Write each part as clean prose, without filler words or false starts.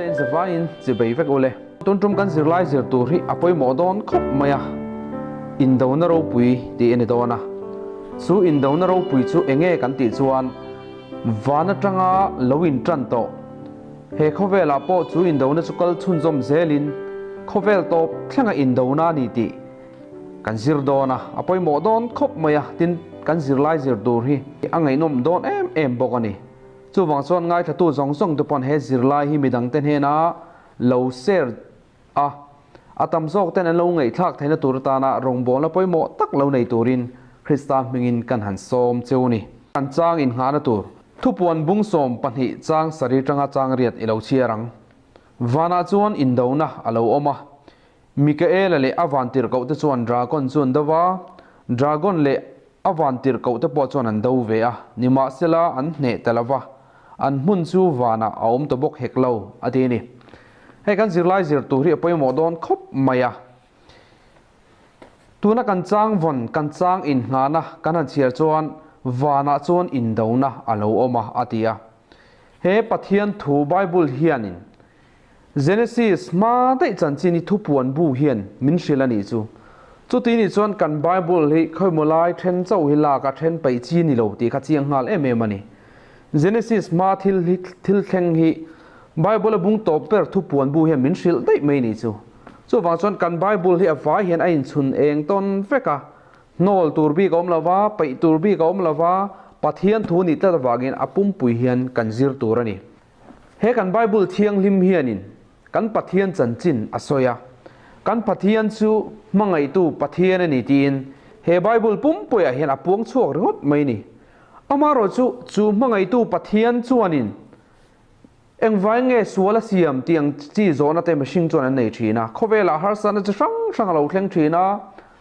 te in zavaiin chibei vek ule. Tun tum kan zirlai zir tur hi a pawimawh dawn khawp mai a, indona ropui tih a ni dawn a. Chu indona ropui chu enge kan tih chuan van atanga lo in tan tawh. He khawvelah pawh chu indona chu kal chhunzawm zelin khawvel tawp thlenga indona a ni tih kan zir dawn a, a pawimawh dawn khawp mai a, tin kan zirlai zir tur hi a ngaihnawm dawn em em bawk a ni. Chuvang chuan ngaithlatu zawng zawng te pawn he zirlai hi midangte hnena lo share a, a tam zawk ten an lo ngaihthlak theihna tur atana rawngbawlna pawimawh tak lo nei turin Krista hmingin kan han sawm cheu ni. Kan chang innghahna tur thupuan bung 12 chang sarih tanga chang riat i lo chhiar ang. Vanah chuan indona a lo awm a, Mikaela leh a vantirhkohte chuan dragon chu an do va, dragon leh A vantirhkohte pawh chuan an do ve a, nimahsela an hneh ta lo va, an hmun chu vanah a awm ta bawk hek lo, a ti a ni. Hei kan zirlai zir tur hi a pawimawh dawn khawp mai a. Tuna kan chang vawn, kan chang innghahna kan han chhiar chuan vanah chuan indona a lo awm a, a ti a. He Pathian thu Bible hianin Genesis hma daih chanchin hi thupuan bu hian min hrilh a nih chu. Chuti nih chuan kan Bible hi khawimaw lai then chauh hi lak a then paih chi ni lo tih kha chiang nghal em em a ni. Genesis hma thil hi thil thleng hi Bible a bung tawp ber thupuan bu hian min hrilh daih mai nih chu. Chuvang chuan kan Bible hi a vai hian a inchhun eng tawn vek a, hnawl tur bik a awm lo va, paih tur bik a awm lo va, Pathian thu nih tlat avangin a pumpui hian kan zir tur a ni. He kan Bible thianghlim hianin kan Pathian chanchin a sawi a, kan Pathian chu hmangaihtu Pathian a ni tiin he Bible pumpuiah hian a puang chhuak ringawt mai ni. Amaherawh chu, chu hmangaihtu Pathian chuanin engvai nge sual a siam tih ang chi zawhna te mihring chuan an nei thin a, khawvelah harsatna chi hrang hrang a lo thleng thin a,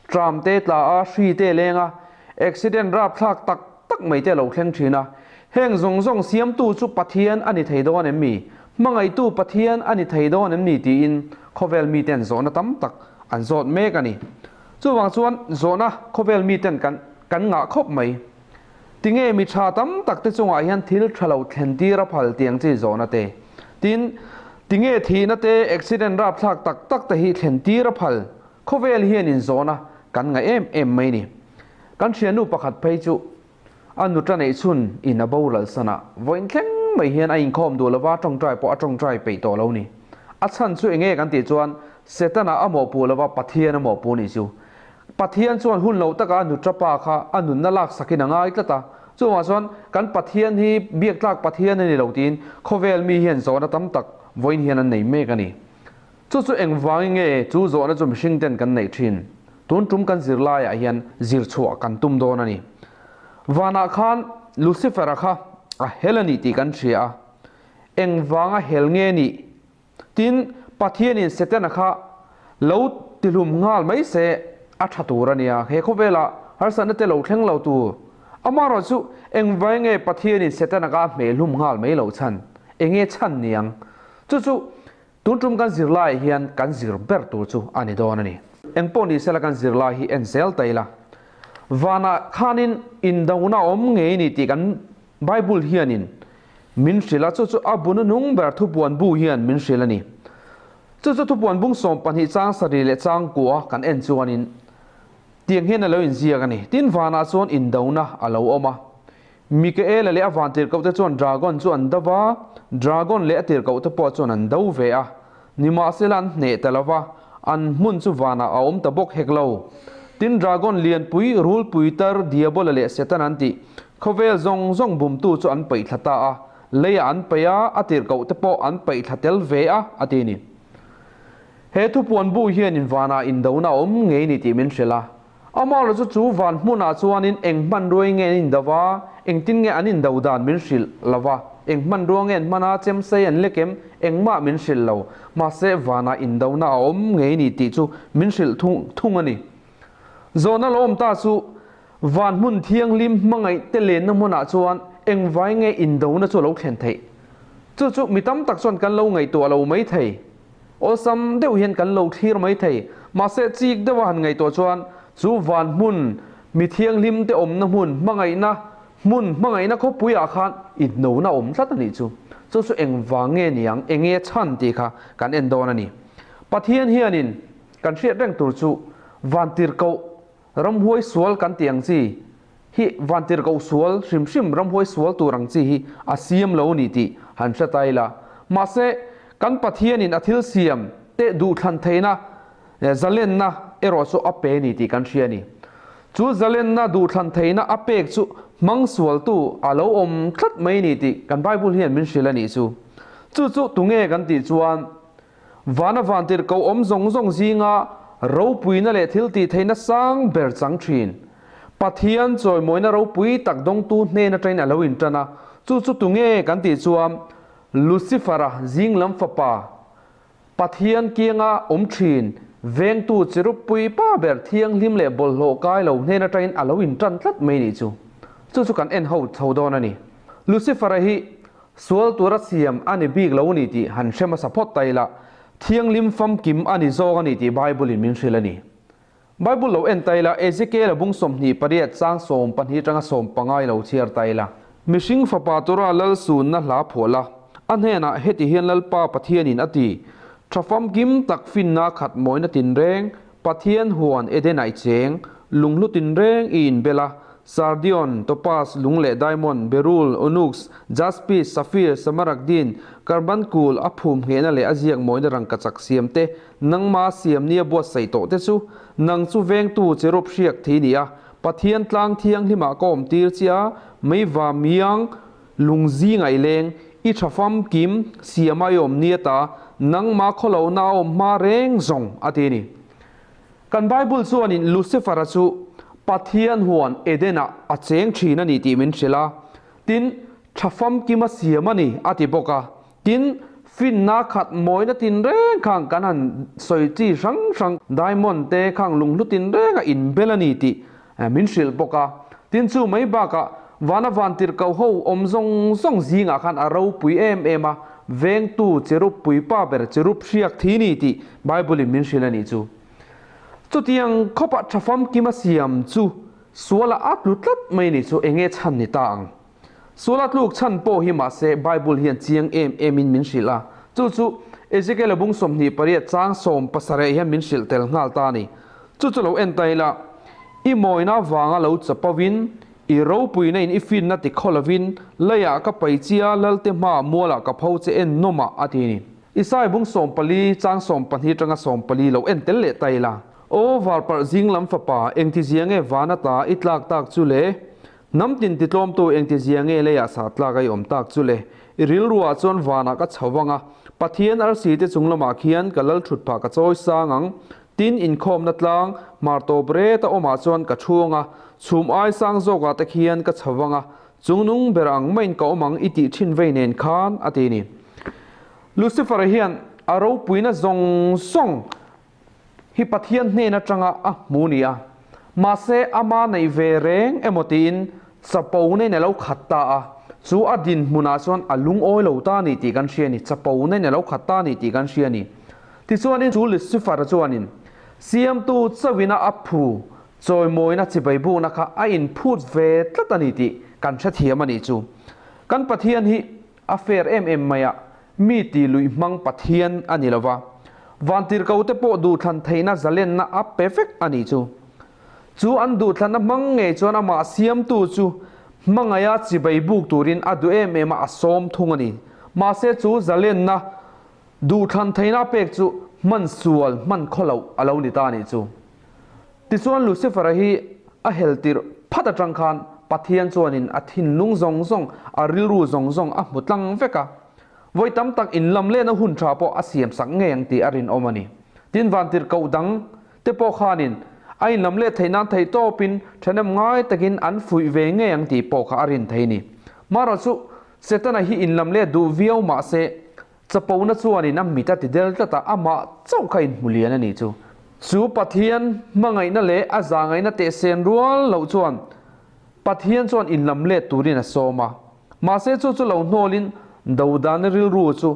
tram te tla a, hri te leng a, accident rapthlak tak tak mai te a lo thleng thin a. Heng zawng zawng siamtu chu Pathian a ni thei dawn em mi? Hmangaihtu Pathian a ni thei dawn em ni? tiin khawvel miten zawhna tam tak an zawt mek a ni. Chuvang chuan zawhna khawvel miten kan kan ngah khawp mai. Tinge mi tha tam tak te chungah hian thil tha lo thlen tir a phal tiang chi zawhna te. Tin, tinge thihna te, accident rapthlak tak tak te hi thlen tir a phal Khawvel hian inzawhna kan ngaih em em mai ni. Kan thiannu pakhat phei chu a nuta neih chhun in a boral san a, vawiin thleng mai hian a inkhawm duh lova tawngtai pawh a tawngtai peih tawh lo ni. A chhan chu enge kan tih chuan Setana a mawhpuh lova Pathian a mawhpuh nih chu. Pathian chuan hun lo taka a nuta pa kha a nunna laksakin a ngai tlat a, chuvangah chuan kan Pathian hi biak tlak Pathian a ni lo tiin khawvel mi hian zawhna tam tak vawiin hian an nei mek a ni. Chu chu engvangin nge chu zawhna chu mihring ten kan neih thin? Tun tum kan zirlaiah hian zir chhuah kan tum dawn a ni. Vanah khan Lucifer-a kha a hel a nih tih kan hria a, engvanga hel nge nih? Tin, Pathianin Setana kha lo tihlum nghal mai se a tha tur a nia, he khawvelah harsatna te lo thleng lo tur. Amaherawh chu engvangin nge Pathianin Setana kha a hmehhlum nghal mai loh chhan? Enge chhan niang? Chu chu Tun tum kan zirlaiah hian kan zir ber tur chu a ni dawn a ni. Engpawh ni sela kan zirlai hi en zel ta ila. Vanah khanin indona awm ngei ni tih kan Bible hianin min hrilh a, chu chu a bu nunung ber thupuan bu hian min hrilh a ni. Chu chu thupuan bung 12 chang sarih leh chang kua kan en chuanin tiang hian a lo inziak a ni. Tin vanah chuan indona a lo awm a. Mikaela leh a vantirhkohte chuan dragon chu an do va, dragon leh a tirhkohte pawh chuan an do ve a. Nimahsela an hneh ta lo va, an hmun chu vanah a awm ta bawk hek lo. Tin, dragon lianpui, rulpui tar, Diabola leh Setana an tih, khawvel zawng zawng bumtu chu an paih thla ta a, leiah an paih a, a tirhkohte pawh an paih thla tel ve a, a ti a ni. He thupuan bu hianin vanah indona a awm ngei ni tih min hrilh a. Amaherawh chu chu van hmunah chuanin eng hmanrua nge an indo va, engtin nge an indo dan min hrilh lo va, eng hmanrua nge an hman a, chemsei an lek em, engmah min hrilh lo. Mahse, vanah indona a awm ngei ni tih chu min hrilh thung a ni. Zawhna lo awm ta chu, van hmun thianghlim hmangaih te lenna hmunah chuan engvai nge indona chu a lo thlen theih? Chu chu mi tam tak chuan kan lo ngaihtuah lo mai thei. Awlsam deuh hian kan lo thlir mai thei. Mahse, chik deuha han ngaihtuah chuan chu van hmun, mi thianghlim te awmna hmun, hmangaihna hmun, hmangaihna khawpuiah khan inhnona awm tlat a nih chu. Chu chu engvang nge niang, enge chhan tih kha kan en dawn a ni. Pathian hianin kan hriat reng tur chu vantirhkoh ramhuai sual kan tih ang chi hi vantirhkoh sual hrim hrim ramhuai sual tur ang chi hi a siam lo ni tih han hre ta ila. Mahse, kan Pathianin a thil siam te duhthlan theihna zalenna erawh chu a pe ni tih kan hria a ni. Chu zalenna duhthlan theihna a pek chu hmang sualtu a lo awm tlat mai ni tih kan Bible hian min hrilh a nih chu. Chu chu tunge kan tih chuan Vana vantirhkoh awm zawng zawng zinga ropuina leh thil tih theihna sang ber chang thin. Pathian chawimawina ropui tak dawngtu hnen atangin a lo intan a, chu chu tunge kan tih chuan Lucifer-a zinglam fapa, Pathian kianga awm thin, vengtu chiruppui pa ber thianghlim leh bawlhhlawh kai lo hnen atangin a lo intan tlat mai nih chu. Chu chu kan en ho chho dawn a ni. Lucifer-a hi Sual tura siam a ni bik lo ni tih han hre hmasa phawt ta ila, thianghlim famkim a ni zawk a ni tih Bible-in min hrilh a ni. Bible lo en ta ila, Ezekiel-a bung 28 chang 12 atanga 15 i lo chhiar ta ila. Mihring fapa tura lal sunna hla phuah la, a hnenah heti hian Lalpa Pathianin a ti, Tha famkim tak finna khat mawina tinreng, Pathian huan Eden-ah i cheng, lunghlu tinreng i inbel a, Sardion, topaz, lung leh diamond, beryl, onyx, jaspis, sapphire, smaragdin, karbankul, a phum nghehna leh a ziak mawina rangkachak siam te, nangma siam nia buatsaih tawh te chu, nang chu vengtu cherub hriak thei ni a, Pathian tlang thianghlimah ka awm tir che a, meiva miang, Lung zinga i leng, i tha famkim, siama i awm nia ta, nangma khawlohna a awm hma reng zawng, a ti a ni. Kan Bible chuanin Lucifer-a chu Pathian huan Eden-ah a cheng thin a ni tih min hrilh a, tin, tha famkima siam a ni, a ti bawk a. Tin, finna khat mawina tinreng khang kan han sawi chi hrang hrang, diamond te khang lunghlu tinreng a inbel a ni tih min hrilh bawk a. Tin, chu mai bakah vana vantirhkoh ho awm zawng zawng zingah khan a ropui em em a, vengtu cherub puipa ber cherub hriak thi ni tih Bible-in min hrilh a nih chu. Chutiang khawpah tha famkim a siam chu sualah a tlu tlat mai ni chu enge chhan ni ta ang? Suala tluk chhan pawh hi mahse Bible hian chiang em em in min hrilh a, chu chu Ezekiel-a bung 28 chang 17 hian min hrilh tel nghal ta a ni. Chu chu lo en ta ila, I mawina vanga lo chapo in, i ropuina in i finna ti khaw lovin, leiah ka pai chia Lalte hmaah mualah ka pho che en nawm ah a ti a ni. Isai bung 14 chang 12 tanga 14 lo en tel leh ta ila, Aw varparh zing lam fapa, engtizia nge van ata i tlak tak chu le? Hnam tin titlawmtu engtizia nge leiah sah tlak a i awm tak chu le? I rilruah chuan vanah ka chho vang a, Pathian arsi te chung lamah khian ka lal thut phah ka chawi sang ang. Tin, inkhawmna tlang, hmar tawp ret a awmah chuan ka thu ang a, chhum ai sang zawkah te khian ka chho vang a, chungnung ber ang maiin ka awm ang i tih thin vei nen khan, a ti ni. Lucifer-a hian a ropuina zawng zawng hi Pathian hnen atanga a hmu ni a, mahse ama neih ve reng emaw tiin chapo nen a lo khat ta a, chu a dinhmunah chuan a lungawi lo ta a ni tih kan hria a ni, chapo nen a lo khat ta a ni tih kan hria a ni. Tichuanin chu Lucifer chuanin Siamtu chauhina a phu chawimawina chibai bukna kha a inphut ve tlat a ni tih kan hrethiam a nih chu. Kan Pathian hi A fair em em mai a, mi ti luih hmang Pathian a ni lova, vantirhko te pawh duhthlan theihna zalenna a pe vek a nih chu. Chu an duhthlanna hmang ngei chuan amah siamtu chu hmangaia chibai buk turin a duh em em a, a sawm thung a ni. Mahse chu zalenna duhthlan theihna a pek chu hman sual hman khaw loh a lo ni ta a nih chu. Tichuan Lucifer-a hi a hel tirh phat atang khan Pathian chuanin a thinlung zawng zawng, a rilru zawng zawng a hmu tlang vek a. Vawi tam tak inlam lehna hun tha pawh a siam sak ngei ang tih a rinawm a ni. Tin vantirhkoh dang te pawh khanin a inlam leh theih nan theih tawpin thahnem ngai takin an fuih ve ngei ang tih pawh kha a rin thei a ni. Marawh chu Setana hi inlam leh duh viau mahse Chapona chuanin a mit a ti del tlat a, amah chauh kha inhmu lian a nih chu. Chu Pathian hmangaihna leh a zahngaihna tehsen rual loh chuan Pathian chuan inlam let turin a sawm a. Mahse chu chu lo hnawlin dodana rilru chu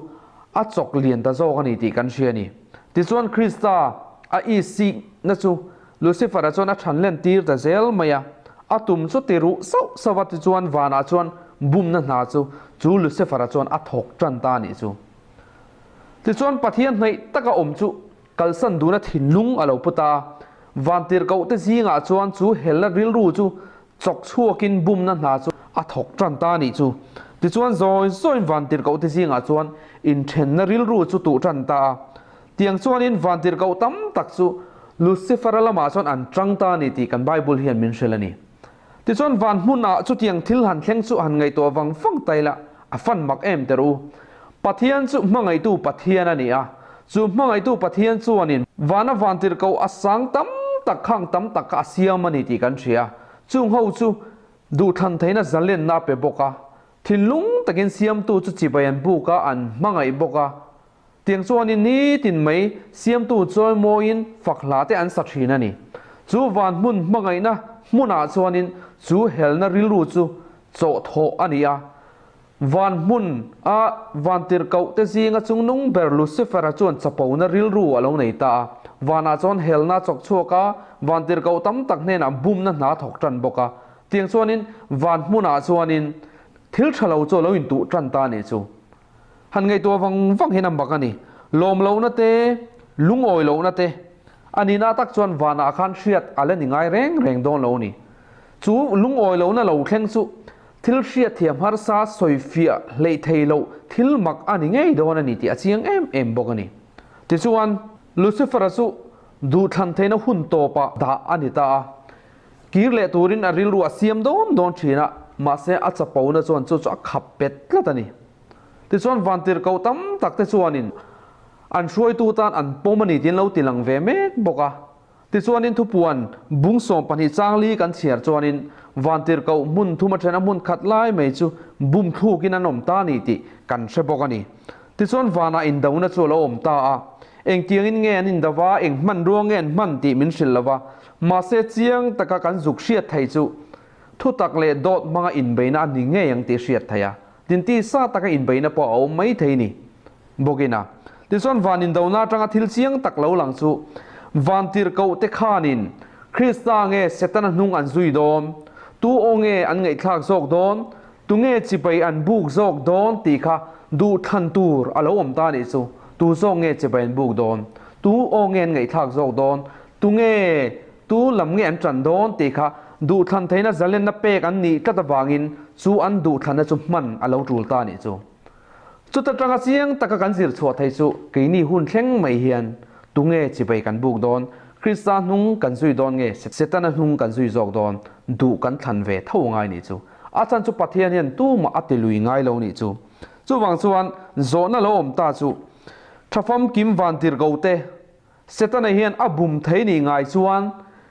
a chawk lian ta zawk a ni tih kan hria a ni. Tichuan Krista a isikna chu Lucifer-a chuan a than len tir ta zel mai a, a tum chu ti ruh sauh sauh a, tichuan vanah chuan. bumna hna chu chu Lucifer-a chuan a thawk tan ta a nih chu. Tichuan Pathian hnaih taka awm chu kalsan duna thinlung a lo pu ta a, vantirhkohte zingah chuan chu helna rilru chu chawk chhuakin bumna hna chu a thawk tan ta a nih chu. Tichuan zawi zawiin vantirhkohte zingah chuan inthenna rilru chu tuh tan ta a. Tiang chuanin vantirhkoh tam tak chu Lucifer-a lamah chuan an tang ta a ni tih kan Bible hian min hrilh a ni. Tichuan van hmunah chutiang thil han thleng chu han ngaihtuah vang vang ta ila, a fan mak em ter u. Pathian chu hmangaihtu Pathian a ni a, chu hmangaihtu Pathian chuanin vana vantirhkoh a sang tam tak khang tam tak kha a siam a ni tih kan hria. Chung ho chu duhthlan theihna zalenna a pe bawk a, thinlung takin siamtu chu chibai an buk a, an hmangaih bawk a. Tiang chuanin nitin mai siamtu chawimawiin fak hla te an sa thin a ni. Chu van hmun hmangaihna hmunah chuanin chu helna rilru chu chawh thawh a ni a. Van hmun a vantirhkoh te zinga chungnung ber Lucifer-a chuan chapona rilru a lo nei ta a. Vanah chuan helna a chawk chhuak a, vantirhkoh tam tak hnenah bumna hna thawk tan bawk a. Tiang chuanin van hmunah chuanin thil tha lo chu a lo intuh tan ta a nih chu. Han ngaihtuah vang vang hian a mak a ni. Lawm lohna te, lungawi lohna te, a nihna tak chuan vanah khan hriat a la ni ngai reng reng dawn lo a ni. Chu lungawi lohna lo thleng chu thil hriatthiam harsa sawifiah hleih thei loh thil mak a ni ngei dawn a ni tih a chiang em em bawk a ni. Tichuan, Lucifer-a chu duhthlan theihna hun tawpah dah a ni ta a. Kir leh turin a rilru a siam dawn dawn thin a, mahse a chapona chuan chu chu a khap pet tlat a ni. Tichuan vantirhkoh tam tak te chuanin an hruaitu tan an pawm a ni tiin lo ti lang ve mek bawk a. Tichuanin thupuan bung 12 changli kan chhiar chuanin vantirhkoh hmun thum a then a hmun khat lai mai chu bum thlukin an awm ta a ni tih kan hre bawk a ni. Tichuan vanah indona chu a lo awm ta a, engtiangin nge an indo va, eng hmanrua nge an hman tih min hrilh lo va, mahse chiang taka kan zuk hriat thei chu thutak leh dawt hmanga inbeina a ni ngei ang tih hriat thei a, tinti sa taka inbeina pawh a awm mai thei ni bawkin a. Tichuan van indona atanga thil chiang tak lo lang chu van tirhkoh te khanin Krista nge Setana hnung an zui dawn, tu aw nge an ngaihthlak zawk dawn, Tunge chibai an buk zawk dawn tih kha duh thlan tur a lo awm ta nih chu. Tu zawk nge chibai an buk dawn? Tu aw nge an ngaihthlak zawk dawn? Tunge tu lam nge an ṭan dawn tih kha duh thlan theihna zalenna pek an nih tlat avangin chu an duh thlanna chu hman a lo ṭul ta nih chu. Chuta ṭanga chiang taka kan zir chhuah thei chu keini hun thleng mai hian tunge chibai kan buk dawn? Krista hnung kan zui dawn nge Setana hnung kan zui zawk dawn? Duh kan thlan ve tho ngai nih chu. A chan chu Pathian hian tumah a ti lui ngai lo nih chu. Chuvang chuan zawhna lo awm ta chu tha famkim vantirhko te Setana hian a bum thei nih ngai chuan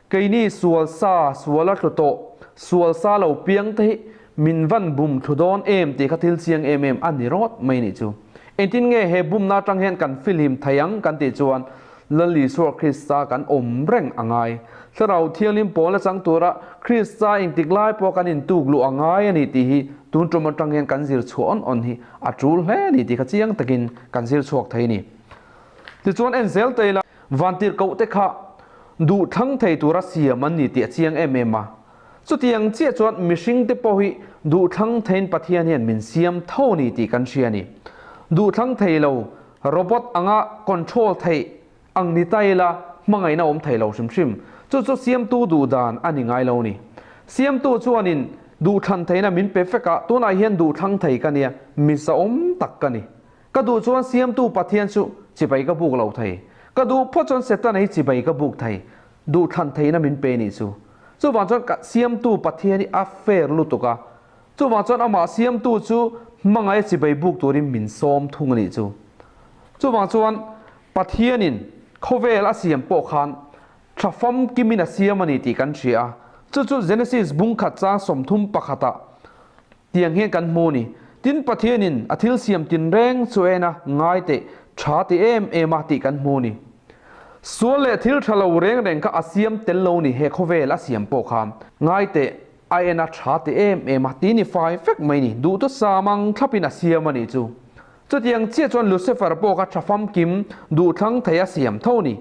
keini sual sa sual a tlu tawh sual sa lo piang te hi min van bum thlu dawn em tih kha thil chiang em em a ni rawt mai nih chu. Engtin nge he bumna atang hian kan fihlim thei ang kan tih chuan Lal Isua Krista kan awm reng a ngai. Thlarau Thianghlim pawl a chang tura Krista engtik lai pawh kan intuk luh a ngai a ni tih hi tun tum atang hian kan zir chhuah awn awn hi a tul hle a ni tih kha chiang takin kan zir chhuak thei a ni. Tichuan en zel ta ila vantirhkoh te kha duh thlang thei tura siam an ni tih a chiang em em a. Chutiang chiah chuan mihring te pawh hi duh thlang theiin Pathian hian min siam tho a ni tih kan hria a ni. Duh thlang thei lo Robot anga control theih ang ni ta ila hmangaihna awm thei lo hrim hrim. Chu chu siamtu duh dan a ni ngai lo ni. Siamtu chuanin duhthlan theihna min pe vek a, tunah hian duhthlang thei ka nia, mi zahawm tak ka ni. Ka duh chuan siamtu Pathian chu chibai ka buk lo thei. Ka duh phawt chuan Setana hi chibai ka buk thei. Duhthlan theihna min pe nih chu. Chuvang chuan ka siamtu Pathian hi a fair lutuk a. Chuvang chuan amah siamtu chu hmangaih a chibai buk turin min sawm thung a nih chu. Chuvang chuan Pathianin khawvel a siam pawh khan tha famkimin a siam a ni tih kan hria a. Chu chu Genesis bung khat chang 30 pakhatah tiang hian kan hmu a ni. Tin Pathianin a thil siam tinreng chu en a ngai teh tha ti em em a tih kan hmu a ni. Sual leh thil tha lo reng reng kha a siam tel lo ni he khawvel a siam pawh khan ngai teh A en a tha ti em em a, ti ni fai vek mai ni, duhtu sa mang thlapin a siam a nih chu. Chutiang chiah chuan Lucifer pawh kha tha famkim duhthlang thei a siam tho ni.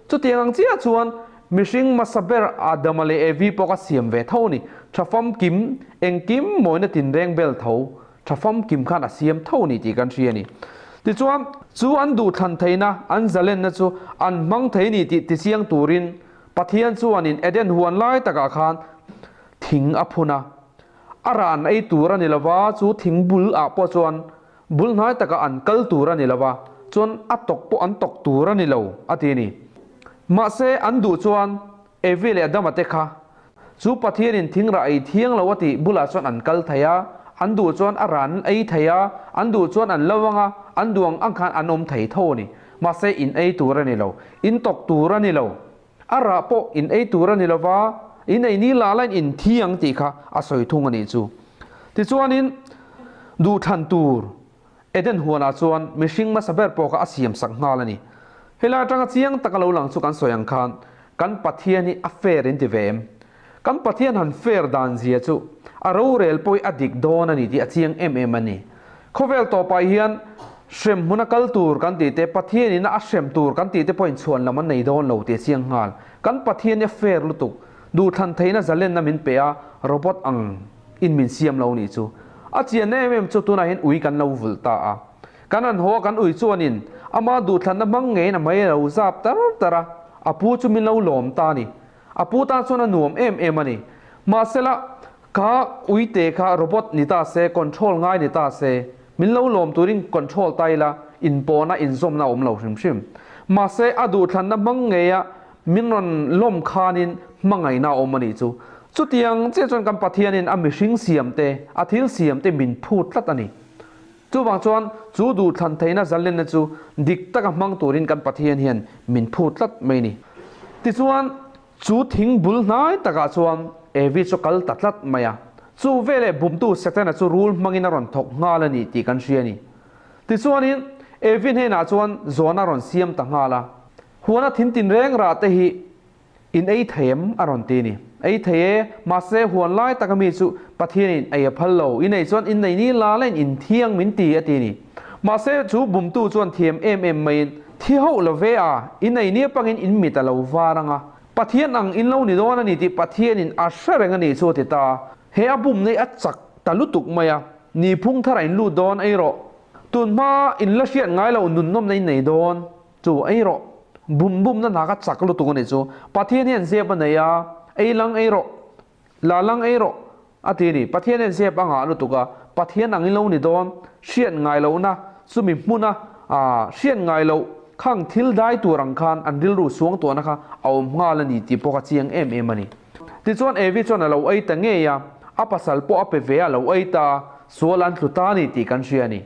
Chutiang ang chiah chuan Mihring hmasa ber Adama leh Evi pawh ka siam ve tho a ni. Tha famkim, engkim mawina tinreng bel tho, tha famkim khan a siam tho a ni tih kan hria a ni. Tichuan, chu an duhthlan theihna, an zalenna chu an hmang thei a ni tih tichiang turin Pathian chuanin Eden huan lai takah khan thing a phun a. A rah an ei tur a ni lova, chu thing bul ah pawh chuan bul hnai takah an kal tur a ni lova, chuan a tawk pawh an tawk tur a ni lo, a ti a ni. Mahse, an duh chuan Evi leh Adama te kha chu Pathianin thing rah ei thiang lo a tih bulah chuan an kal thei a, an duh chuan a rah an ei thei a, an duh chuan an lo ang a, an duh ang ang khan an awm thei tho a ni. Mahse, in ei tur a ni lo, in tawk tur a ni lo. A rah pawh in ei tur a ni lo va, in ei ni lah lain in thi ang tih kha a sawi thung a nih chu. Tichuanin, duhthlan tur Eden huanah chuan mihring hmasa ber pawh kha a siamsak nghal a ni. Helai atanga chiang taka lo lang chu kan sawi ang khan kan Pathian hi a fair in ti ve em? Kan Pathian han fair dan zia chu a rorel pawh hi a dik dawn a ni tih a chiang em em a ni. Khawvel tawpah hian hrem hmuna kal tur kan tih te, Pathian ina a hrem tur kan tih te pawhin chhuan lam an nei dawn lo tih a chiang nghal. Kan Pathian hi a fair lutuk. Duhthlan theihna zalenna min pe a, robot ang in min siam lo nih chu. A chian em em chu tunah hian ui kan lo vulh ta a. Kan han haw a kan ui chuanin ama duhthlanna hmang ngeiin a mei a lo zap tar tar a, a pu chu min lo lawm ta a ni. A pu tan chuan a nuam em em a ni. Mahsela, kha uite kha robot ni ta se, control ngai ni ta se, min lo lawm turin control ta ila, inpawhna, inzawmna a awm lo hrim hrim. Mahse, a duhthlanna hmang ngeia min rawn lawm khanin hmangaihna a awm a nih chu. Chutiang chiah chuan kan Pathianin a mihring siamte, a thil siamte min phut tlat a ni. Chuvang chuan chu duhthlan theihna zalenna chu dik taka hmang turin kan Pathian hian min phut tlat mai ni. Tichuan, chu thing bul hnai takah chuan Evi chu kal ta tlat mai a. Chu veleh bumtu Setana chu rul hmangin a rawn thawk nghal a ni tih kan hria a ni. Tichuanin, Evi hnenah chuan zawhna a rawn siam ta nghal a. Huana thin tinreng rah te hi In ei thei em? a rawn ti a ni. Ei thei e, mahse huan lai taka mi chu Pathianin ei a phal lo, in ei chuan innei ni la lain in thiang min ti a ti a ni. Mahse chu bumtu chuan thiam em em maiin, Thi hauh lo ve a, in ei nia pangin in mit a lo var ang a, Pathian ang in lo ni dawn a ni tih Pathianin a hre reng a nih chu a ti ta. He a bum nei a chak ta lutuk mai a, ni phung thar a in lut dawn ei rawh. Tun hma in la hriat ngai loh nunnawmna in nei dawn. Chu ei rawh. Bum bumna hna kha chak lutuk a nih chu. Pathian hian zep a nei a, ei lang ei rawh, la lang ei rawh a ti a ni. Pathian hian zep a ngah lutuk a, Pathian ang ilo ni dawn, hriat ngai lohna chumi hmuna hriat ngai loh khang thil dai tur ang khan an rilru suangtuahna kha a awm nghal a ni tih pawh kha chiang em em a ni. Tichuan Evi chuan a lo ei ta ngei a, a pasal pawh a pe ve a, a lo ei ta a, sual an tlu ta a ni tih kan hria a ni.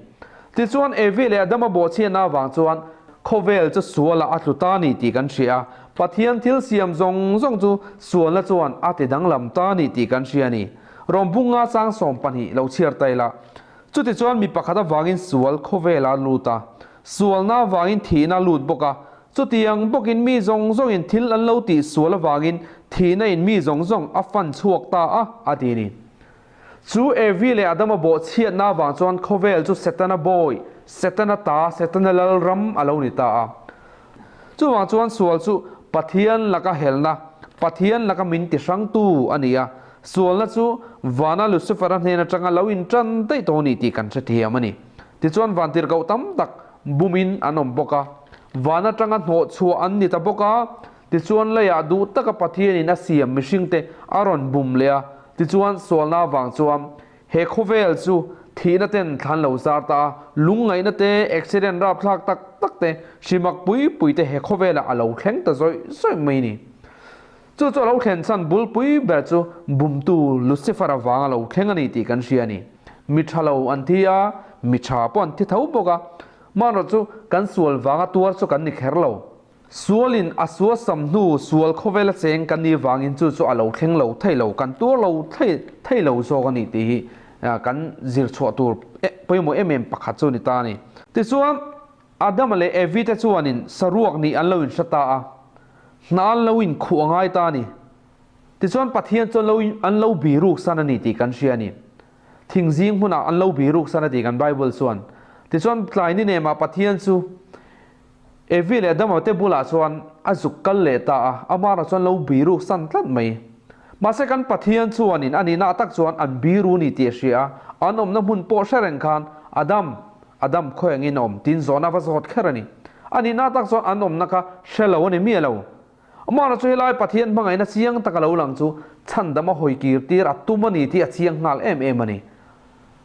Tichuan, Evi leh Adama bawhchhiatna avang chuan khawvel chu sualah a tlu ta a ni tih kan hria a. Pathian thil siam zawng zawng chu sualna chuan a ti danglam ta a ni tih kan hria a ni. Rawmbunga chang 12 lo chhiar ta ila. Chutichuan mi pakhat avangin sual khawvela a lut a, sualna avangin thihna a lut bawk a. Chutiang bawkin mi zawng zawngin thil an lo tih sual avangin thihna in mi zawng zawng a fan chhuak ta a, a ti a ni. Chu Evi leh Adama bawhchhiatna avang chuan khawvel chu Setana bawi, Setana ta, Setana lal ram a lo ni ta a. Chuvang chuan sual chu Pathian laka helna, Pathian laka min tihrangtu a ni a. Sualna chu vana Lucifer-a hnen atanga lo intan daih tawh a ni tih kan hrethiam a ni. Tichuan vantirhkoh tam tak bumin an awm bawk a, van atanga hnawhchhuah an ni ta bawk a. Tichuan leiah duh taka Pathianin a siam mihringte a rawn bum leh a, tichuan sualna avang chuan he khawvel chu thihna ten thlan lo zar ta a, lungngaihna te, accident rapthlak tak tak te, hrimak pui pui te he khawvelah a lo thleng ta zawih zawih mai a ni. Chu chu a lo thlen chhan bulpui ber chu bumtu Lucifer avang a lo thleng a ni tih kan hria a ni. Mi tha lo an thi a, mi tha pawh an thi tho bawk a, hmanraw chu kan sual vanga tuar chu kan ni kher lo. Sualin a sual sam hnu sual khawvela cheng kan nih vangin chu chu a lo thleng lo thei lo, kan tuar lo thei thei lo zawk a ni tih hi kan zir chhuah tur pawimawh em em pakhat chu a ni ta a ni. Tichuan, Adama leh Evi te chuanin saruak nih an lo inhre ta a, hna an lo inkhuh a ngai ta a ni. Tichuan, Pathian chu an lo biruk san a ni tih kan hria a ni. Thingzing hmunah an lo biruk san a ti kan Bible chuan. Tichuan, tlai ni nemah Pathian chu. Evi leh Adama te bulah chuan a zuk kal leh ta a, amah chuan lo biruk san tlat mai. Mahse kan Pathian chuanin a nihna tak chuan an biru ni tih a hria a, an awmna hmun pawh hre reng khan Adam, Adam khawi angin a awm tiin zawhna va zawt kher a ni. A nihna tak chuan an awmna kha hre lo a ni miah lo. Amahna chu helai Pathian hmangaihna chiang taka lo lang chu chhandam a hawi kir tir a tum a ni tih a chiang nghal em em a ni.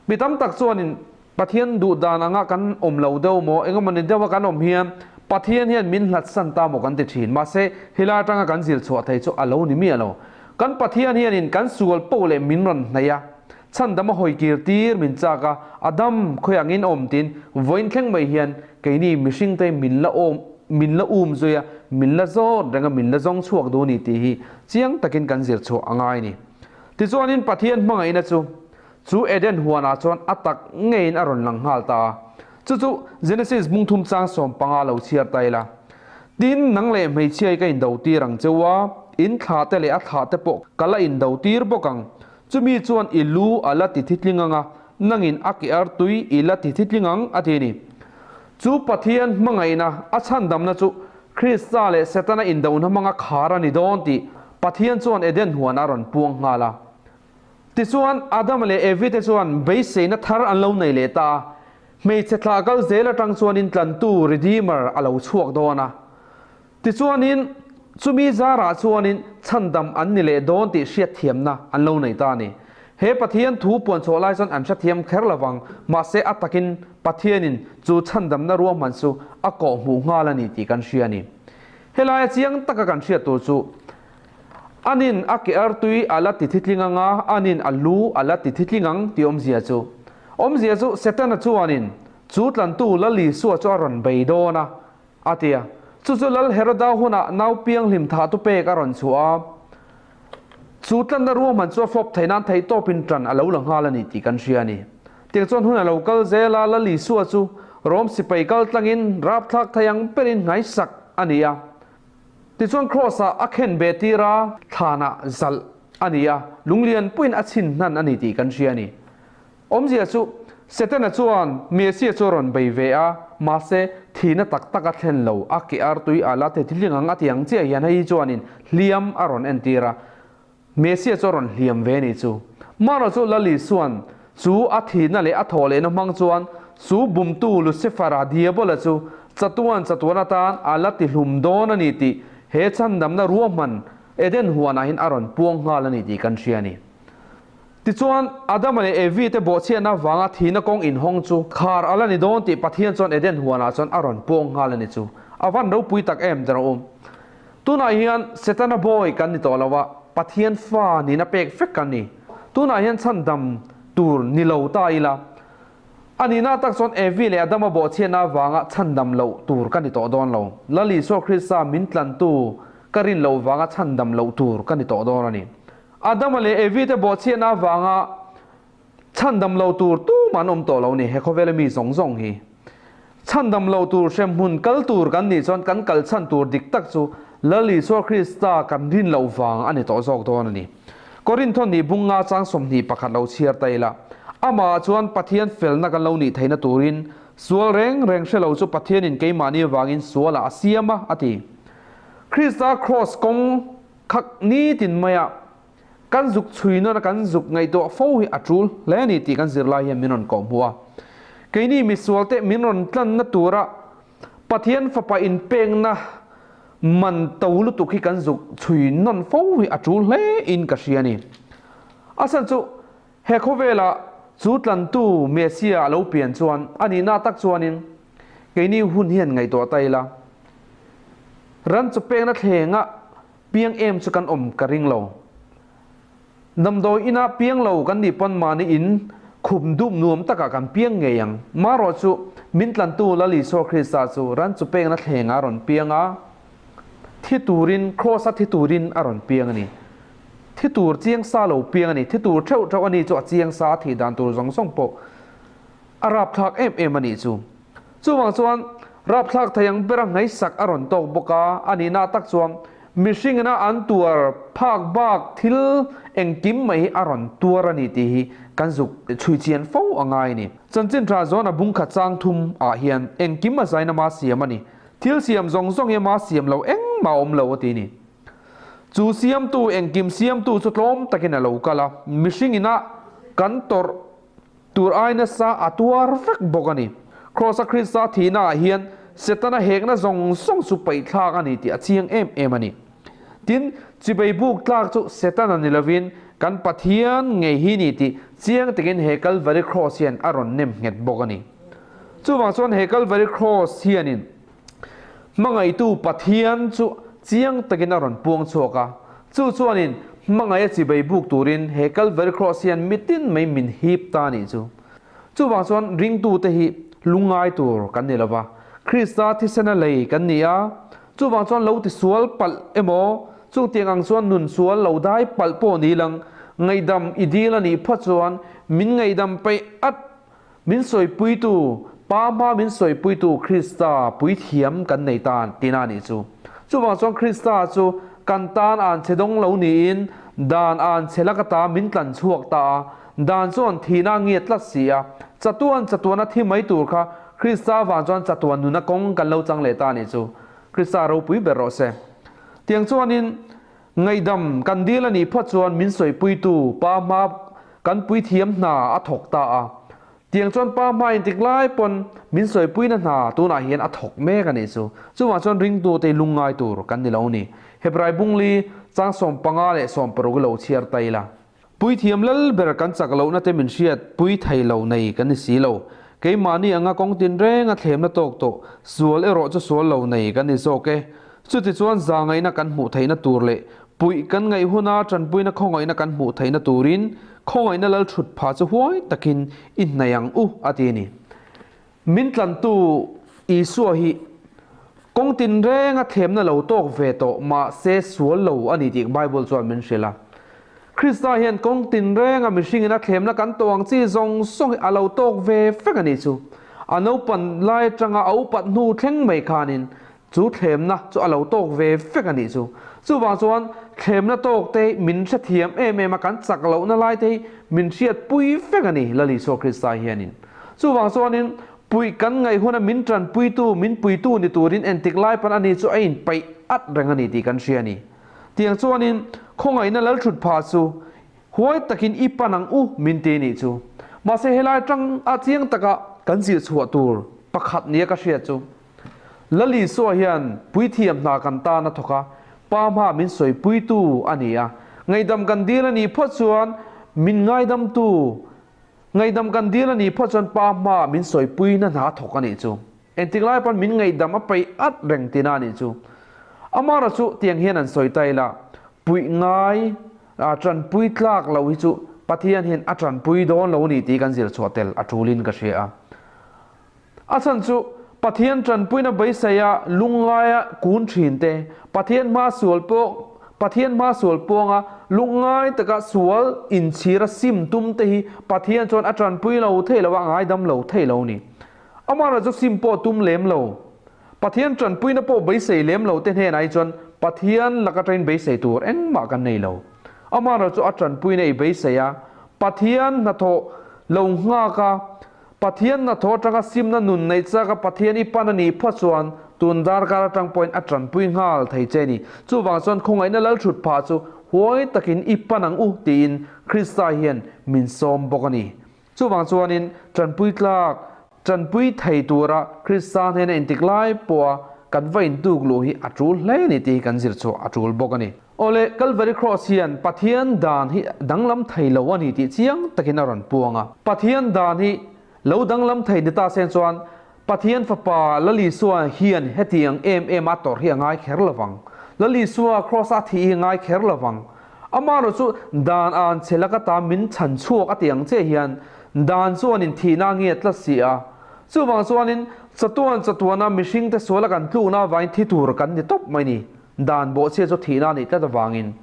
Mi tam tak chuanin Pathian duh dan anga kan awm lo deuh maw, engemaw ni deuha kan awm hian Pathian hian min hlatsan ta maw kan ti thin. Mahse, helai atanga kan zir chhuah thei chu a lo ni miah lo. Kan Pathian hianin kan sual poh leh min rawn hnaih a, chhandam a hawi kir tir min chak a, a dam khawi angin awm tiin vawiin thleng mai hian keini mihringte min la awm min la um zui a, min la zawt reng a, min la zawng chhuak duh a ni tih hi chiang takin kan zir chhuah a ngai a ni. Tichuanin Pathian hmangaihna chu Chu Eden huanah chuan a tak ngeiin a rawn lang nghal ta a. Chu chu Genesis bung thum chang 15 lo chhiar ta ila. Tin, nang leh hmeichhia hi ka indo tir ang cheu a, in thlah te leh a thlah te pawh ka la indo tir bawk ang. Chumi chuan i lu a la ti thitling ang a, nangin a ke artui i la ti thitling ang, a ti a ni. Chu Pathian hmangaihna a chhandamna chu Krista leh Setana indona hmanga khar a ni dawn tih Pathian chuan Eden huanah a rawn puang nghal a. Tichuan, Adama leh Evi te chuan beiseina thar an lo nei leh ta a. Hmeichhe thlah kal zel atang chuanin tlantu, Redeemer, a lo chhuak dawn a. Tichuanin, chumi zarah chuanin chhandam an ni leh dawn tih hriatthiamna an lo nei ta a ni. He Pathian thu puanchhuah lai chuan an hrethiam kher lovang, mahse a takin Pathianin chu chhandamna ruahman chu a kawhhmuh nghal a ni tih kan hria a ni. Helaia chiang taka kan hriat tur chu, Anin a ke artui a la ti thitling ang a, anin a lu a la ti thitling ang tih awmzia chu. Awmzia chu Setana chuanin chu tlantu Lal Isua chu a rawn bei dawn a, a ti a. Chu chu Lal Heroda hunah nau pianghlim thahtu pek a rawn chhuah a. Chu tlanna ruahman chu a fawp theih nan theihtawpin tan a lo la nghal a ni tih kan hria a ni. Tiang chuan hun a lo kal zel a, Lal Isua chu Rom sipai kal tlangin rapthlak thei ang berin nghaisak a ni a. Tichuan Kraws-ah a khen ve tir a, thlanah zalh a ni a, lunglian puiin a chhin hnan a ni tih kan hria a ni. Awmzia chu, Setana chuan Messiah chu a rawn bei ve a, mahse, thihna tak tak a thlen lo, a ke artui a la thei thil ang a ti ang chiah hian hei hi chuanin hliam a rawn entir a, Messia chu a rawn hliam ve ni chu. Mara chu Lal Isua'n chu a thihna leh a thawh lehna hmang chuan chu bumtu Lucifera Diabola chu chatuan chatuan atan a la tihlum dawn a ni tih he chhandamna ruahman Eden huanah hian a rawn puang nghal a ni tih kan hria a ni. Tichuan, Adama leh Evi te bawhchhiatna avanga thihna kawng inhawng chu khar a la ni dawn tih Pathian chuan Eden huanah chuan a rawn puang nghal a ni chu. A van ropui tak em der a awm. Tunah hian Setana bawi kan ni tawh lo a, Pathian fa nihna pek vek kan ni. Tunah hian chhandam tur ni lo ta ila, a nihna tak chuan Evi leh Adama bawhchhiatna avanga chhandam loh tur ka ni tawh dawn lo. Lal Isua Krista min tlantu ka rin loh vanga chhandam loh tur ka ni tawh dawn a ni. Adama leh Evi te bawhchhiatna avanga Chhandam lo tur tumah an awm tawh lo ni, he khawvela mi zawng zawng hi. Chhandam lo tur hremhmun kal tur kan nih chuan kan kal chhan tur dik tak chu Lal Isua Krista kan rin loh vang a ni tawh zawk dawn a ni. Korintho hnih bung nga chang 21 lo chhiar ta ila, Amah chuan Pathian felna kan lo nih theihna turin sual reng reng hre lo chu Pathianin keimahni avangin sualah a siam a, a ti. Krista kraws kawng khak nitin maia Kan zuk chhui nawn a kan zuk ngaihtuah fo hi a tul hle a ni tih kan zirlai hian min rawn kawh hmu a. Keini misual te min rawn tlanna tura Pathian fapa inpekna man to lutuk hi kan zuk chhui nawn fo hi a tul hle in ka hria a ni. A chhan chu he khawvela chu tlantu Messiah a lo pian chuan a nihna tak chuanin keini hun hian ngaihtuah ta ila ran chu pekna thlenga Piang em chu kan awm ka ring lo. Damdawi inah piang lo kan nih pawn mahni in khum dup nuam takah kan piang ngei ang. Marawh chu min tlantu Lal Isua Krista chu ran chu pekna thlengah a rawn piang a, thi turin, kraws-a thi turin a rawn piang a ni. Thi tur chiang sa lo piang a ni. Thi tur theuh theuh a ni chu a chiang sa a thih dan tur zawng zawng pawh a rapthlak em em a nih chu. Chuvang chuan rapthlak thei ang bera ngaihsak a rawn tawk bawk a, a nihna tak chuan mihringina an tuar phak bak thil engkim mai hi a rawn tuar a ni tih hi kan zuk chhui chian fo a ngai a ni. Chanchin tha zawn a bungkhat chang thum ah hian engkim a zainama siam a ni. Thil siam zawng zawng hi ama siam lo engmah a awm lo a ti ni. Chu siamtu, engkim siamtu chu tlawm takin a lo kal a, mihring ina kan tawrh tur ai nasa a tuar vek bawk a ni. Kraws-a Krista thihnaah hian Setana hekna zawng zawng chu paihthlak a ni tih a chiang em em a ni. Tin, chibei buk tlak chu Setana ni lovin kan Pathian ngei hi ni tih chiang takin he Kalvari Kraws hian a rawn nem nghet bawk a ni. Chuvang chuan he Kalvari Kraws hianin Hmangaihtu Pathian chu chiang takin a rawn puang chhuak a, chu chuanin hmangaih a chibei buk turin he Kalvari Kraws hian mitin mai min hip ta a nih chu. Chuvang chuan ringtute hi lungngai tur kan ni lova, Krista thisena lei kan ni a, chuvang chuan lo tisual palh emaw, chutiang ang chuan nun sual lo dai palh pawh ni lang, ngaihdam i dil a nih phawt chuan min ngaihdam peih at Min sawipuitu, Pa hma min sawipuitu Krista puithiam kan nei tan tihna a nih chu. Chuvang chuan Krista chu kan tan an che dawng lo niin dan an che lak ata min tlan chhuak ta a, dan chuan thihna a ngiat tlat si a, chatuan chatuana thi mai tur kha Krista vang chuan chatuan nuna kawng kan lo chang leh ta a nih chu. Krista ropui ber rawh se. Tiang chuanin Ngaihdam kan dil a nih phawt chuan min sawipuitu pa hma kan puithiam hna a thawk ta a. Tiang chuan pa hma intik lai pawn min sawipuina hna tunah hian a thawk mek a nih chu. Chuvang chuan ringtute lungngai tur kan ni lo ni. Hebrai bungli chang 15 leh 16 i lo chhiar ta ila. Puithiam lal ber kan chak lohna te min hriat pui thei lo nei kan ni si lo. Keimahni anga kawng tinreng a thlemna tawk tawh, sual erawh chu sual lo nei kan ni zawk e. Chutichuan zangaihna kan hmuh theihna tur leh puih kan ngaih huna tanpuina khawngaihna kan hmuh theihna turin khawngaihna lal thut pha chu huai takin i hnaih ang u a ti a ni. Min tlantu Isua hi kawng tinrenga thlemna lo tawk ve tawh mahse sual lo a ni tih Bible chuan min hrilh a. Krista hian kawng tinrenga mihringin a thlemna kan tawh ang chi zawng zawng hi a lo tawk ve vek a nih chu. A naupan lai atanga a upat hnu thleng mai khanin Chu thlemna chu a lo tawk ve vek a nih chu. Chuvang chuan thlemna tawk te hi min hrethiam em em a, kan chak lohna lai te hi min hriatpui vek a ni Lal Isua Krista hianin. Chuvang chuanin puih kan ngaih huna min tanpuitu, min puitu ni turin entik lai pawn ani chu a inpeih at reng a ni tih kan hria a ni. Tiang chuanin khawngaihna Lalthut pha chu huai takin i pan ang u min ti nih chu. Mahse helai tang a chiang taka kan zir chhuah tur pakhat nia ka hriat chu. Lal Isua hian puithiam hna kan tan a thawk a, Pa hma min sawipuitu a ni a. Ngaihdam kan dil a nih phawt chuan min ngaidamtu, ngaihdam kan dil a nih phawt chuan Pa hma min sawipuina hna a thawk a nih chu. Engtik lai pawn min ngaihdam a peih at reng tina a nih chu. Amara chu tiang hian an sawi ta ila, puih ngai, tanpui tlak lo hi chu Pathian hian a tanpui dawn lo a ni tih kan zir chhuah tel a tulin ka hria a. A chhan chu Pathian tanpuina beiseia lungngaia kun thin te, Pathian hma sual pawh Pathian hma sual pawnga lungngai taka sual inchhira sim tum te hi Pathian chuan a tanpui lo thei lo a, a ngaidam lo thei lo ni. Amaherawhchu chu sim pawh tum lem lo, Pathian tanpuina pawh beisei lem lo te hnenah hi chuan Pathian laka tain beisei tur engmah kan nei lo. Amaherawhchu a tanpuina i beisei a, Pathian hnathawh lo nghak a, Pathian hnathawh atanga simna nun neih chaka Pathian i pan a nih phawt chuan tun darkar atang pawhin a tanpui nghal thei che a ni. Chuvang chuan khawngaihna lalthut phah chu huai takin i pan ang u tiin Krista hian min sawm bawk a ni. Chuvang chuanin tanpui tlak, tanpui thei tura Krista hnena intik lai pawha kan va intuk luh hi a tul hle a ni tih hi kan zir chhuah a tul bawk a ni. Awle, Kalvari Kraws hian Pathian dan hi danglam thei lo a ni tih chiang takin a rawn puang a. Pathian dan hi lo danglam thei ni ta seng chuan Pathian Fapa Lal Isua hian hetiang em em a tawrh hi a ngai kher lo vang. Lal Isua Kraws a thih hi a ngai kher lo vang. Amaherawh chu dan an che laka ta min chhan chhuak a ti ang che hian dan chuanin thihna a ngiat tlat si a. Chuvang chuanin chatuan chatuana mihringte suala kan tlukna avangin thi tur kan ni tawp mai ni. Dan bawhchhia chu thihna a nih tlat avangin.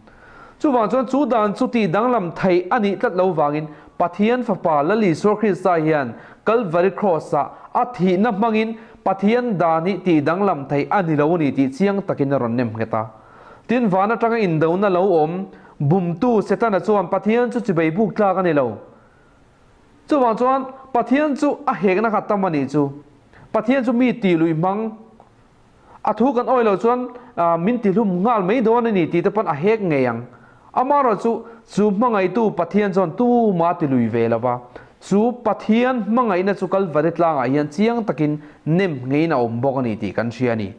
Chuvang chuan chu dan chu tih danglam theih a nih tlat lo vangin Pathian Fapa Lal Isua Krista hian Kalvari Kraws-ah a thihna hmangin Pathian dan hi tih danglam theih a ni lo a ni tih chiang takin a rawn nem nghet a. Tin, van atanga indona lo awm bumtu Setana chuan Pathian chu chibei buk tlak a ni lo. Chuvang chuan Pathian chu a hekna kha tam a nih chu. Pathian chu mi tih luih hmang. A thu kan awih loh chuan min tihlum nghal mai dawn a ni tih te pawn a hek ngei ang. Amaherawhchu, chu hmangaihtu Pathian chuan tumah ti lui ve lo va. Chu Pathian hmangaihna chu Kalvari tlangah hian chiang takin nem ngeiin a awm bawk a ni tih kan hria a ni.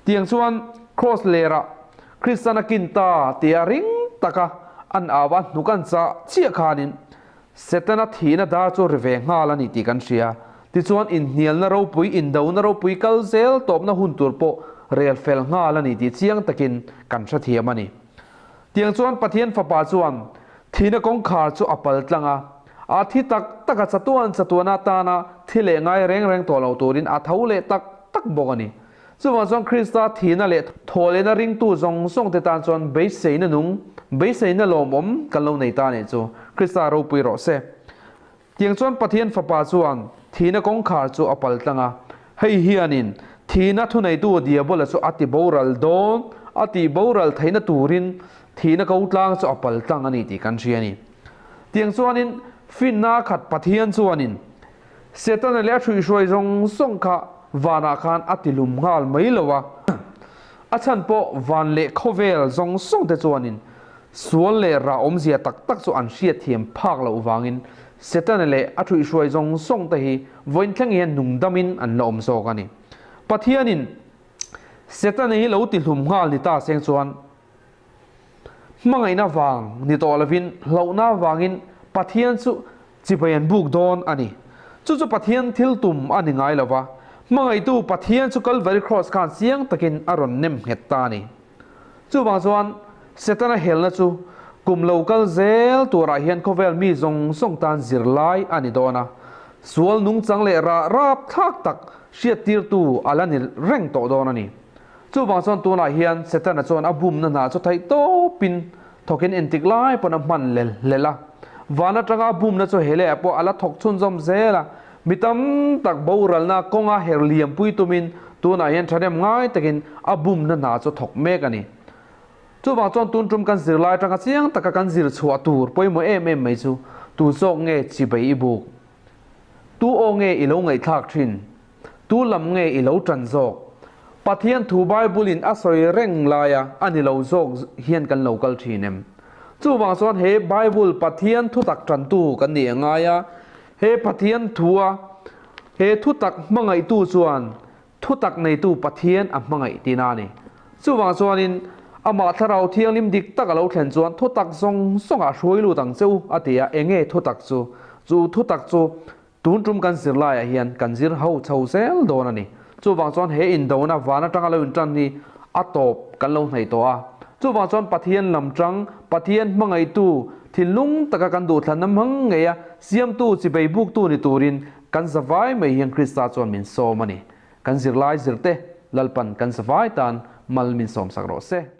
Tiang chuan Kraws lerah Kristan a kin ta tia ring taka an au a hnuk an chah chiah khanin Setana thihna dar chu ri ve nghal a ni tih kan hria. Tichuan inhnialna ropui, indona ropui kal zel tawpna hun tur pawh rel fel nghal a ni tih chiang takin kan hrethiam a ni. Tiang chuan Pathian Fapa chuan thihna kawngkhar chu a pal tlang a, a thi tak tak a chatuan chatuan atana thi leh ngai reng reng tawh lo turin a tho leh tak tak bawk a ni. Chuvang chuan Krista thihna leh thawhlehna ringtu zawng zawng te tan chuan beiseina nung, beiseina lawmawm kan lo nei ta nih chu Krista ropui rawh se. Tiang chuan Pathian Fapa chuan thihna kawngkhar chu a pal tlang a, hei hianin thihna thuneitu Diabola chu a ti boral dawn, a tih boral theihna turin thihna ko tlang chu a pal tlang a ni tih kan hria a ni. Tiang chuanin finna khat Pathian chuanin Setana leh a hruihhruai zawng zawng kha vanah khan a ti lum nghal mai lo a, a chhan pawh van leh khawvel zawng zawng te chuanin sual leh rah awmzia tak tak chu an hriatthiam phak loh vangin Setana leh a hruihhruai zawng zawng te hi vawiin thleng hian nungdamin an la awm zawk a ni. Pathianin Setana hi lo ti hlum nghal ni ta seng chuan Hmangaihna vang ni tawh lovin hlauhna vangin Pathian chu chibai an buk dawn a ni. Chu chu Pathian thil tum a ni ngai lo va, hmangaihtu Pathian chu Kalvari Kraws khan chiang takin a rawn nem nghet ta a ni. Chuvang chuan Setana helna chu kum lo kal zel turah hian khawvel mi zawng zawng tan zirlai a ni dawn a, sual nungchang leh rah rapthlak tak hriattirtu a la ni reng tawh dawn a ni. Chuvang chuan tunah hian Setana chuan a bumna hna chu theih tawpin thawkin entik lai pawn a hman lel lel a. Van atanga a bumna chu he lehah pawh a la thawk chhunzawm zel a. Mi tam tak boralna kawnga her liampui tumin tunah hian thahnem ngai takin a bumna hna chu thawk mek a ni. Chuvang chuan tun tum kan zirlai atanga chiang taka kan zir chhuah tur pawimawh em em mai chu tu zawk nge chibei i buk? Tu aw nge i lo ngaihthlak thin? Tu lam nge i lo tan zawk? Pathian thu Bible-in a sawi reng laia a ni lo zawk hian kan lo kal thin em? Chuvang chuan he Bible Pathian thutak tantu kan nih a ngai a, he Pathian thua he thutak hmangaihtu chuan thutak neitu Pathian a hmangaih tihna a ni. Chuvang chuanin amah Thlarau Thianghlim dik tak a lo thlen chuan thutak zawng zawngah hruai lut ang che u a ti a, enge thutak chu? Chu thutak chu Tun tum kan zir laiah hian kan zir ho chho zel dawn a ni. Chuvang chuan he indona van atanga lo intan hi a tawp kan lo hnaih tawh a. Chuvang chuan Pathian lam tang, Pathian hmangaihtu, thinlung taka kan duhthlanna hmang ngeia siamtu chibei buktu ni turin kan zavai mai hian Krista chuan min sawm a ni. Kan zirlai zirte Lalpan kan zavai tan mal min sawmsak rawh se.